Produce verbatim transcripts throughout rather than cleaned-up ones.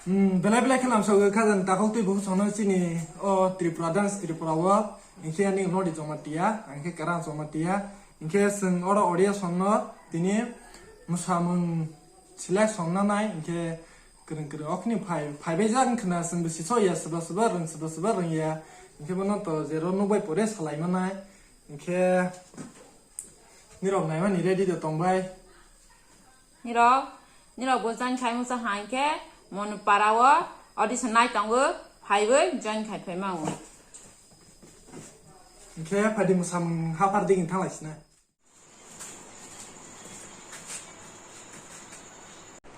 Hmm, belai belai khe lamsogwi khajang takhuk twi bukhuk songno chini o Tripura dance Tripura o. Hinkhe ani Nodi Jamatia, hinkhe Karan Jamatia. Hinkhe chwng oro audience songno tini mwsamung select songna nai, hinkhe kwrwng kwrwng okhini phai, phaibai jak wngkhwna chwng bwswi soya swba swba rwng swba swba rwngya. Hinkhe bono to jero nukbai pore salai manai. Hinkhe nirok naimani ready do tongbai. Nirok, nirok bo join khai musa hai khe Monupara o audition nai tongo, phaiwi join khai phai mao. Hinkhe phaidi mwsamung haphar digi thang lai sinai.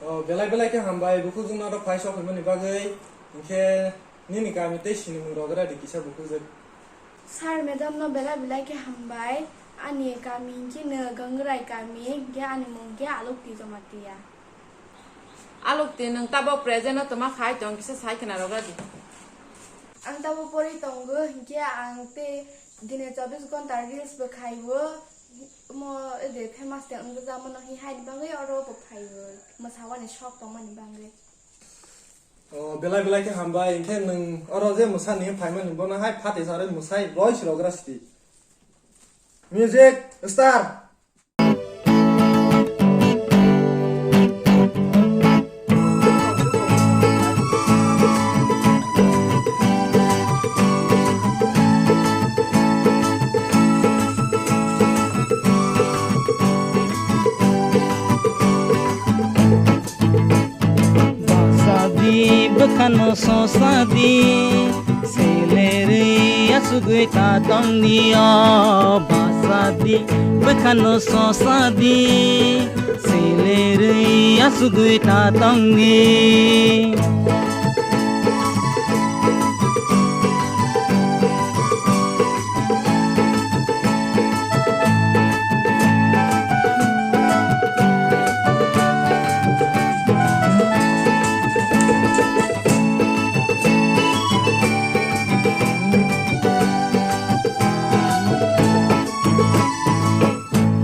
O, belai belai khe hambai, bukhuk jwkno aro phai sok hwnmani bagwi. Hinkhe nini kami tei sinimung rok rai di kisa bukhuk jwk. Sir, madam no belai belai khe hambai. Ani kami hinkhe no Gangrai kami, hinkhe ani mung khe Alokti Jamatia. Alokti, nwng tabok present o toma khai tong kisa sai khwna rok rai di. Ang tabok pori tongo, hinkhe ang tei dine chobbish ghonta reels bo khai o. Mo ede famous te wngwi jamo no hi hai ni bagwi oro bo phai o. Mwsawani sok tongmani bagwi. O, belai belai khe hambai, hinkhe nwng oro je mwsani phaimani bono hai phatwi sarwi mwsai roi sirok gra sidi. Music star. Basadi bwkhano sosadi, selerwi asugwi ta tongdi o. Basadi bwkhano sosadi, selerwi asugwi ta tongdi.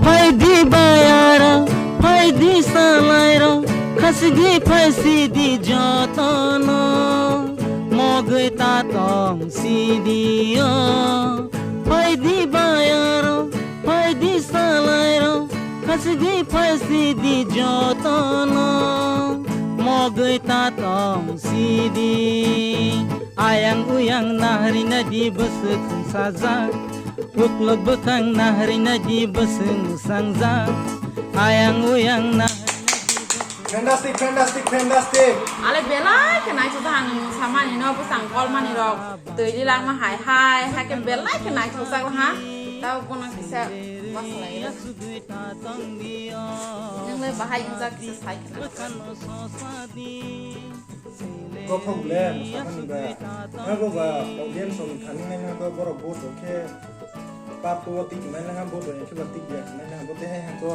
Phaidi bayara, phaidi salairo, khasidi phaisidi jotono, mogwi ta tong sidio. Phaidi bayaro, phaidi salairo, khasidi phaisidi jotono, mogwi ta tong sidi. Ayang uyang nahri nadi bwswk sajak, uklok bwkhang nahri nadi bwswk sangjak. Ayang uyang nahri nadi bwswk. Fantastic, fantastic, fantastic. Ale belai khe naisuk ta ang samani no bwsang kolmani rok. Twi lilangma hai hai, hai khe belai khe naithokjak ha. Tabo bono kisa wasalai. Nwng le bahai wngjak kisa sai khna. Kothok le mwsamani ba. Abo ba audience rok thani nai nai ba borok vote rok khe part two o tik nai nai ha, vote rok khe ba tik ya nai nai ha, bo te hai ha to.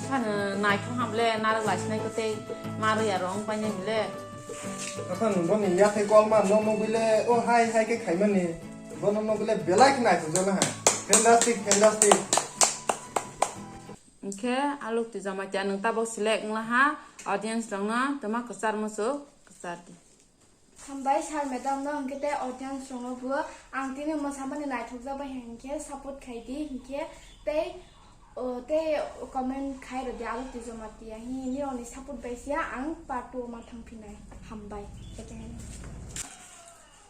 Aphano naithok ham le narwk lai sinai ko tei marwi ya rong pai nai le. Aphano boni yathai kolma no nugwi le o hai hai khe khaimani. Bono nugwi le belai khe naithokjak ha. Fantastic, fantastic. Hinkhe Alokti Jamatia nwng tabok select wngla ha, audience rokno twma kwchar muchuk kwchar di. Hambai sir madam no, hinkhe tei audience rokno bo ang tini mwsamani naithokjak bai hinkhe support khai di, hinkhe tei, o, tei comment khai rw di Alokti Jamatia hi nirokni support bai siya ang part two ma thang phinai. Hambai.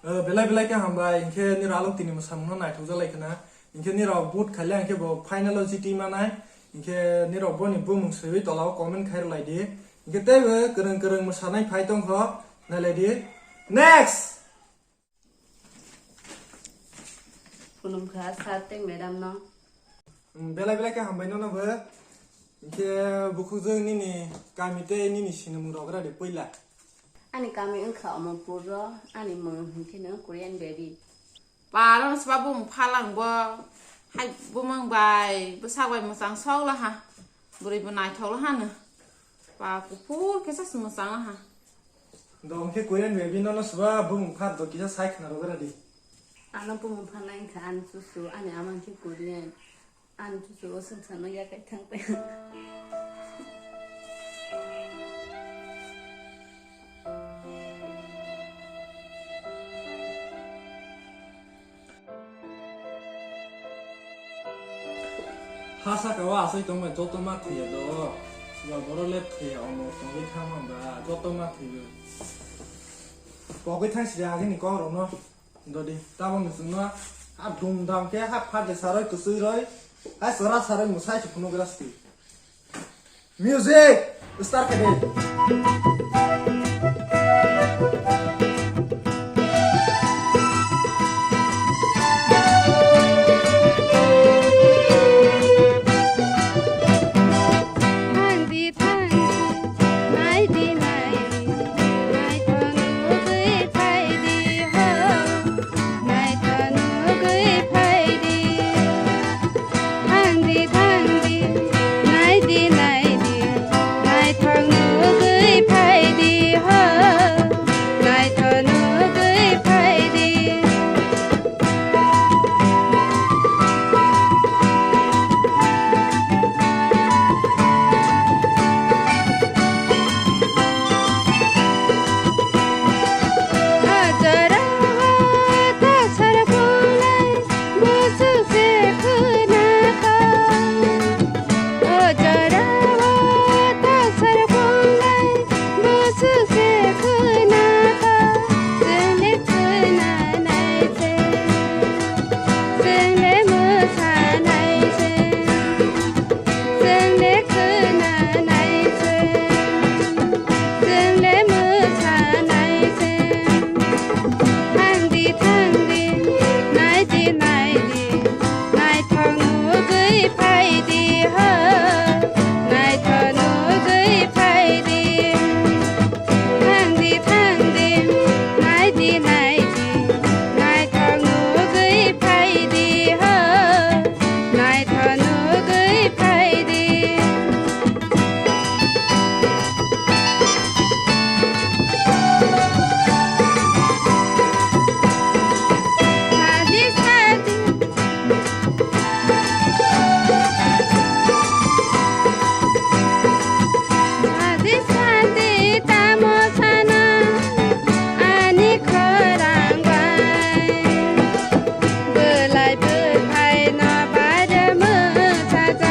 Eh, belai belai khe hambai, hinkhe nirok Aloktini mwsamungno naithokjak lai khna. Hinkhe nirok vote khaile hinkhe bo final o jiti manai. Hinkhe nirok boni bumung swiwi tola o comment khairok lai di. Hinkhe teibo kwrwng kwrwng mwsanai phai tongkho, nailai di. Next! Khulumkha sir tei madam no. Hmm, belai belai khe hambai nono bo. Hinkhe bukhukjwk nini kami tei nini sinimung rok gra di puila. Ani kami wngkha Omorpur o, ani mung hinkhe no Korean baby. Paro swba bumung phalang bo, hai bumung bai bwsak bai mwchang sok laha, bwrwi bo naithok laha no. Pa kuphur khe sa se mwchang laha. Dong khe Korean baby nono swba bumung phat do kisa sai khna rw gra di. Ano bumung phanai wngkha ani chuchu, ani ama khe Korean. Ani chuchu o swngcharno yakai thang tei. Ha saka o asai tongbai joto ma thwiya do. Siya borok le thwiya omo tongwi thangma ba joto ma thwiyo. Pogwi thang sidi agini kok rokno. Dodi tabok ni chwngno ha dum dam khe ha phat de saroi kwchwi roi. Ha chora saroi mwsai se phunuk rasti. Music start khe de. Thangdi, thangdi, naidi, naidi, naithok nugwi phaidi ho, naithok nugwi phaidi. Thangdi, thangdi, naidi, naidi, naithok nugwi phaidi ho, naithok nugwi phaidi. Thangdi, thangdi, naidi, naidi, naithok nugwi phaidi ho, naithok nugwi phaidi. Belai bwthai no bare mwchajak.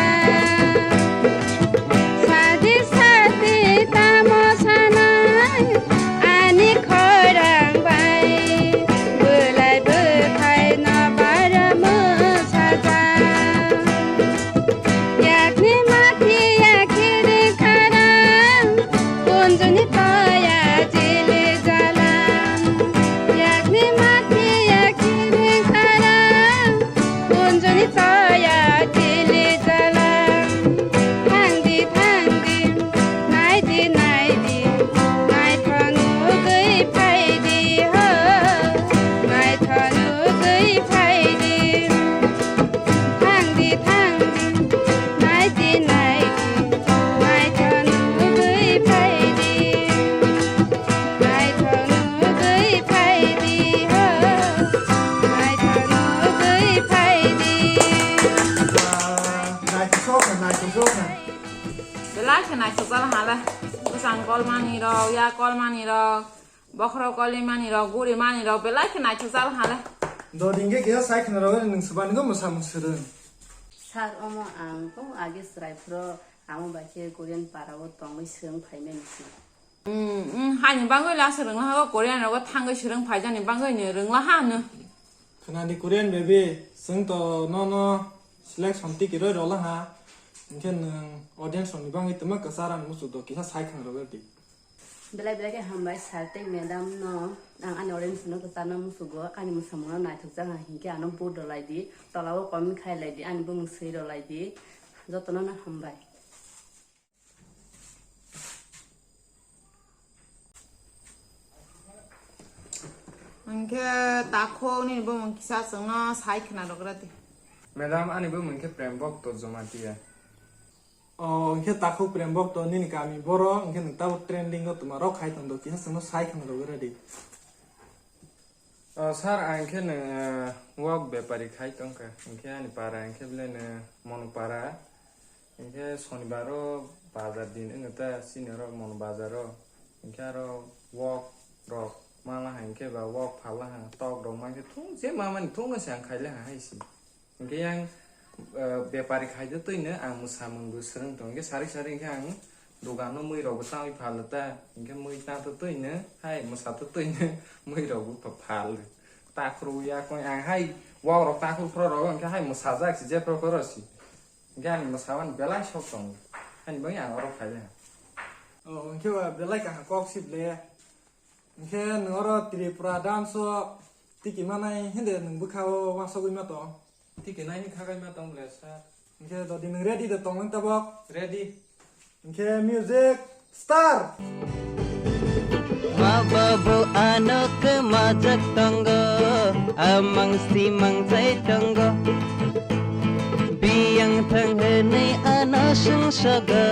Sadi sadi tamo sanai ani khorang bai. Belai bwthai no bare mwchajak. Yakni mati yakiri kharang. Kunjuni toya chili jalam. Yakni mati yakiri kharang. Kunjuni toya chili jalam. Thangdi, thangdi, naidi, naidi, naithok nugwi phaidi ho, naithok nugwi phaidi. Thangdi, thangdi, naidi, naidi, naithok nugwi phaidi. Naithok nugwi phaidi ho, naithok nugwi phaidi. Naithok, naithok, naithok. Belai khe naithok jala hale. Bwsang kolmani rok, ya kolmani rok, bokhorok kolimani rok, guri mani rok, belai khe naithok jala hale. Do dingge khe sai khna rok nwng swbani go mwsa mwswrwng. Sir, omo ang bo age chwrai phuru amo bai khe Korean para o tongwi swrwng phaimani se. Hmm, hmm, haini bagwi le aswk rwngla ha, o Korean rogo thangwi swrwng phaijani bagwi ni rwngla ha hwno. Khwnadi Korean baby, chwng to nono selection ticket roi rola ha. Hinkhe nwng audience rokni bagwi twma kwchar ani muchuk do kisa sai khna rogwi di. Belai belai khe hambai sir tei madam no, ang ani audience no kwcharna muchugo, ani mwsamung no naithokjak ha hinkhe ano vote rwlai di, tola o comment khai lai di, ani bumung swi rwlai di, jotono no hambai. Hinkhe takhuk nini bumung kisa chwngno sai khna rwgra di. Madam, ani bumung khe Prem Bhakta Jamatia. O, hinkhe takhuk Prem Bhakta nini kami borok, hinkhe nwng tabuk trending o twma rok khai tongdo, kisa chwngno sai khna rwgra di. O sir, ang khe no, eh, wok bepari khai tongkha, hinkhe ani para hinkhe belai no Monopara, hinkhe sonibaro bazar din wngkha ta, chini oro Mono bazar o, hinkhe aro wok rok mala hinkhe ba wok phala ha, tok rok mankhe thung je mamani thungno se ang khaile ha hai se. Hinkhe yang Eh, bepari khaide twino ang mwsamung bo swrwng tong. Hwnkhe sari sari hwnkhe ang dogano mui rok bo tangwi phal ta. Hwnkhe mui tang to twino hai mwsa to twino mui rok bo pha-, phal. Takhru ya koi ang hai wak rok takhru phro rok hwnkhe hai mwsajak si je phro phro si. Hwnkhe ang mwsamani belai sok tong. Hani bai ang oro phai le. Oh, hwnkhe ba belai kaham kok sip le. Hwnkhe nwng oro Tripura dance o tiki manai hinde nwng bwkha o wansogwi ma tong. Tiki nai ni khagai ma tong le sir. Hwnkhe dodi nwng ready de tong nwng tabok. Ready. Hwnkhe music start. Ma babu ano kemajak tongo, amang simang chai tongo. Biyang thang hwnwi ano sungsogo,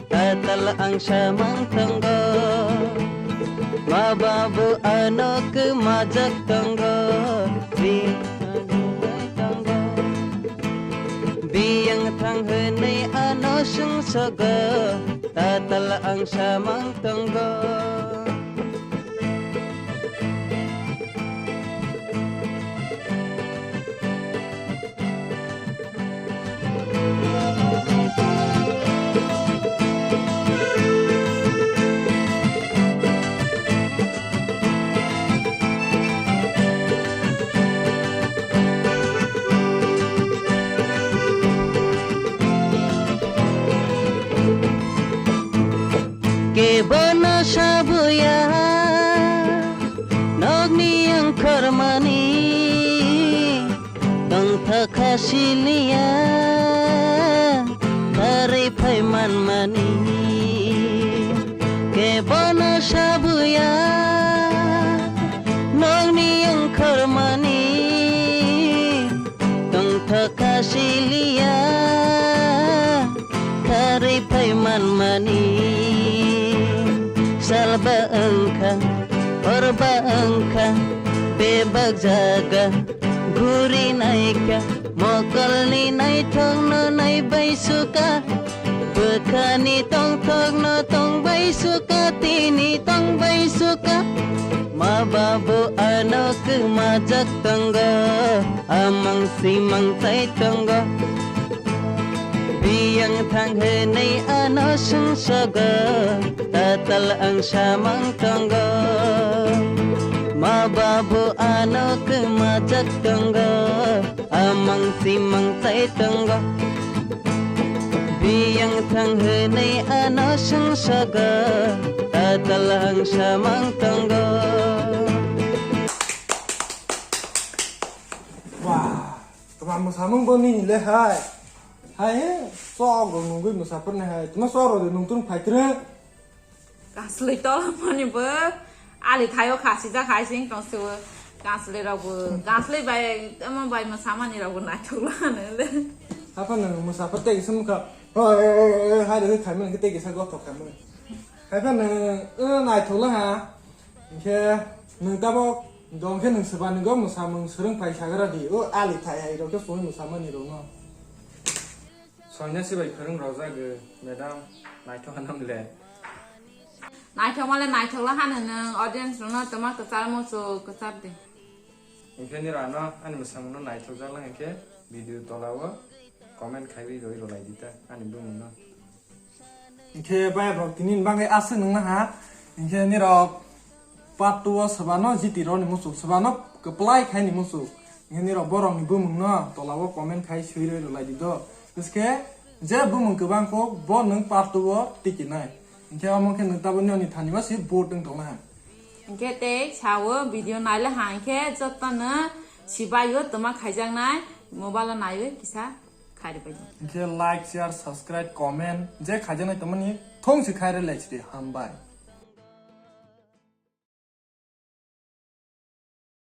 tatal ang samang tongo. Ma babu ano kemajak tongo, biyang thang hwnwi tongo. Biyang thang hwnwi ano sungsogo, tatal ang samang tongo. Kebono sabuya nokni wngkhormani, tongthok kha siliya, karwi phai manmani. Kebono sabuya nokni wngkhormani, tongthok kha siliya, karwi phai manmani. Salba wngkha, horba wngkha, bebak jaga guri naikha, mokolni naithokno naibai suka, bwkhani tongthokno tongbai suka, tini tongbai suka. Ma babu ano kwmajak tongo, amang simang chai tongo. Biyang thang hwnwi ano sungsogo, tatal ang samang tongo. Ma babu ano kwmajak tongo, amang simang chai tongo. Biyang thang hwnwi ano sungsogo, tatal ang samang tongo. Wah, tama mwsamung bo nini le hai. Hai he, sok rok nungwi mwsapor ne hai. Tama sok rok de nungtung phaitre. Kansli tola mani bo ali thaio khasijak hai sing tong se bo. Kansli rok bo, kansli bai, tama bai mwsamani rok bo naithok la hano le. Apa nang mwsapor tei kisa mukha. Oi, oi, oi, oi, hai de khaimani tei kisa gothok khaimani. Hai pa nang, eh, naithok la ha. Hingke nwng tabok dong khe nwng swbani go mwsamung swrwng phai sagra di, o ali thai hai rok khe songwi mwsamani rok no. Sonya sibai phwrwng rok jagwi, madam, naithok ano le. Naithok male naithok la hano nwng audience rok no toma kwchar mo chu kwchar di. Hingke nirok ano ani mwsamung no naithok jak lang hingke video tola o comment khaiwi roi rwlai di ta ani bumung no. Hingke bayap rok tini ni bagwi aswk nung naha. Hingke nirok part two o swbano jiti roni muchuk, swbano kwplai khai ni muchuk. Hingke nirok borok ni bumung no tola o comment khai swi roi rwlai di do. Hingke je bumung kwbang kok bo nung part two o tiki nai. Hingke omo khe nung tabuk nini thani bo si vote wng tong naha. Hingke tei sao video naile ha hingke jotono sibaio toma khaijaknai mobile o naiwi kisa khairi bai. Hingke like, share, subscribe, comment je khaijaknai tongmani thong si khairi lai sidi hambai.